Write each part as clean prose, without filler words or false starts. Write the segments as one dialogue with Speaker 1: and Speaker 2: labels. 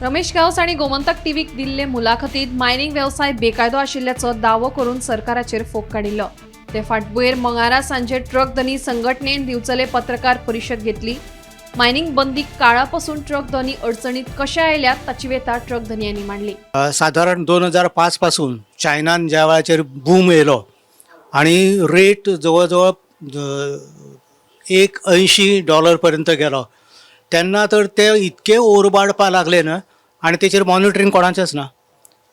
Speaker 1: रमेश गांवस हांणी गोमंतक टीव्हीक दिल्ले मुलाखतीत मायनिंग वेवसाय बेकायदो आशिल्ल्याचो दावो करून सरकाराचेर फोग काडिल्लो. ते फाटभुंयेर मंगळारा सांजे ट्रक धनी संघटनेन दिवचले पत्रकार परिशद घेतली. मायनिंग बंदी काळापसून ट्रक धनी अडचणीत कशे आयल्यात ताची व्यथा ट्रक धनयांनी मांडली.
Speaker 2: सादारण 2005 पासून चायनान ज्या वेळाचेर बूम येयलो आनी रेट जवळ जवळ 1.80 डॉलर पर्यंत गेलो, तेन्ना तर ते इतके ओरबाडपा लागले न्हय. आनी तेचेर मॉनिटरींग कोणाचेंच ना,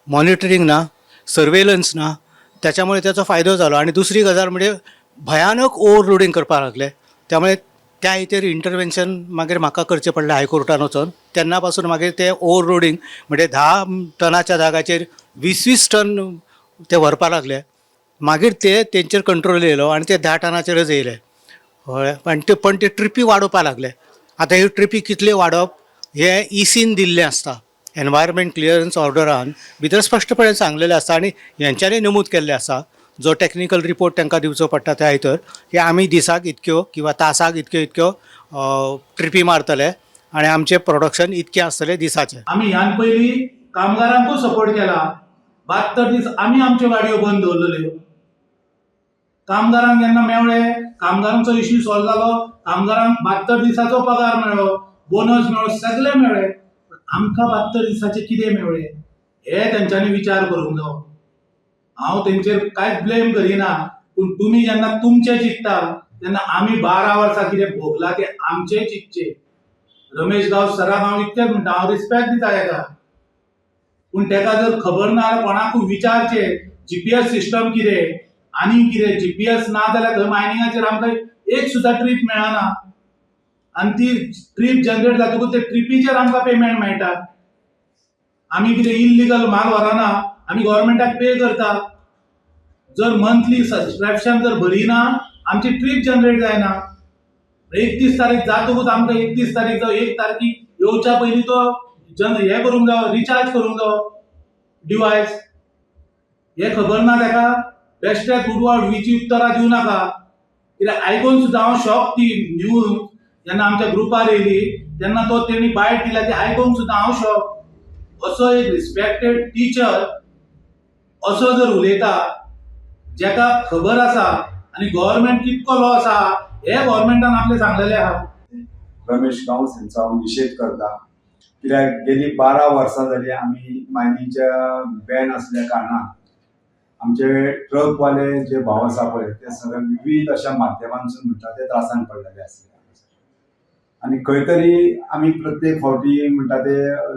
Speaker 2: मॉनिटरींग ना, सर्वेलन्स ना. त्याच्यामुळे त्याचो फायदो जालो. आनी दुसरी गजाल म्हणजे भयानक ओवरलोडींग करपाक लागले. त्यामुळे त्या हेचेर इंटरवेन्शन मागीर म्हाका करचें पडलें हायकोर्टान वचोन. तेन्ना पासून मागीर ते ओवरलोडींग म्हणजे 10 टनाच्या जाग्याचेर 20-20 टन ते व्हरपाक लागले. मागीर ते तेंचेर कंट्रोल येयलो आनी ते 10 टनाचेरच येयले. कळ्ळें? पण ते ट्रिपी वाडोवपाक लागले. आतां ह्यो ट्रिपी कितल्यो वाडोवप हें इसीन दिल्लें आसता. एनवायरमेंट क्लियरन्स ऑर्डरान भितर स्पश्टपणे सांगलेलें आसता आनी हेंच्यांनी नमूद केल्लें आसा, जो टॅक्निकल रिपोर्ट तांकां दिवचो पडटा त्या भितर, की आमी दिसाक इतक्यो किंवा तासाक इतक्यो इतक्यो ट्रिपी मारतले आनी आमचें प्रोडक्शन इतकें आसतलें दिसाचें.
Speaker 3: आमी ह्यान पयलीं कामगारांकूय सपोर्ट केला. 72 दीस आमी आमच्यो गाडयो बंद दवरलेल्यो. कामगारांक जेन्ना मेवळे, कामगारांचो इश्यू सॉल्व जालो. कामगारांक 72 दिसाचो पगार मेळ्ळो, बोनस मेळ्ळो, सगळें मेळ्ळें. पण आमकां 72 दिसाचें कितें मेळ्ळें हें तेंच्यांनी विचार करूंक जावो. हांव तेंचेर कांयच ब्लेम करिना, पूण तुमी जेन्ना तुमचें चिंत्ता तेन्ना आमी 12 वर्सां कितें भोगलां तें आमचेंय चिंतचें. रमेश गांवस सराक हांव इतकेंच म्हणटा, हांव रिस्पेक्ट दिता तेका, पूण तेका जर खबर ना जाल्यार कोणाकूय विचारचें, जीपीएस सिस्टम कितें आनी कितें. जीपीएस ना जाल्यार थंय मायनिंगाचेर आमकां एक सुद्दां ट्रीप मेळना आनी ती ट्रीप जनरेट जातकूच ते ट्रिपीचेर आमकां पेमेंट मेळटा. आमी कितें इल्लिगल माल व्हरना. आमी गोवोरमेंटाक पे करता. जर मंथली सबस्क्रिप्शन जर भरिना, आमची ट्रीप जनरेट जायना. 31 तारीख जातकूच आमकां 31 तारीख जावं 1 तारखी येवच्या पयलीं तो जन हें करूंक जावो, रिचार्ज करूंक जावो डिवायस. हें खबर ना तेका? बेश्टेच उडवाड विची उत्तरां दिवं नाका. कित्याक आयकून सुद्दां हांव शॉक. ती न्यूज जेन्ना आमच्या ग्रुपार येयली तेन्ना तो तेणी बायट दिल्या ती आयकूंक सुद्दां हांव शॉक. असो एक रिस्पेक्टेड टिचर असो जर उलयता, जेका खबर आसा आनी गव्हर्मेंट कितको लॉस आहा हे गव्हर्मेंटान आपलें सांगलेलें आहा.
Speaker 4: रमेश गांवस हेंचो हांव निशेध करता, कित्याक गेली 12 वर्सां जाली आमी मायनिंगच्या बॅन आसल्या कारणान आमचे ट्रकवाले जे भाव आसा पळय, ते सगळे विविध अशा माध्यमांसून म्हणटा ते त्रासान पडलेले आसले. आनी खंय तरी आमी प्रत्येक फावटी म्हणटा ते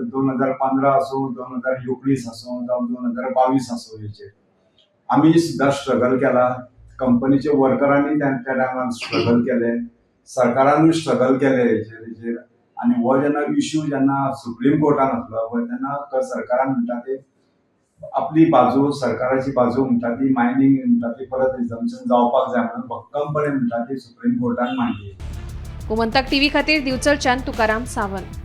Speaker 4: 2015 आसूं, 2019 आसूं जावं 2022 आसूं, हेचेर आमी सुद्दां स्ट्रगल केला. कंपनीच्या वर्करांनी त्या त्या टायमार स्ट्रगल केले, सरकारानूय स्ट्रगल केले हेचेर. आनी हो जेन्ना इशू जेन्ना सुप्रीम कोर्टान आसलो पळय, तेन्ना सरकारान म्हणटा ते आपली बाजू, सरकाराची बाजू म्हणटा ती मायनींग म्हणटा ती परत रिजम्पशन जावपाक जाय म्हणून भक्कमपणे म्हणटा ती सुप्रीम कोर्टान मांडली.
Speaker 1: गोमंतक टीव्ही खातीर दिवचलच्यान तुकाराम सावंत.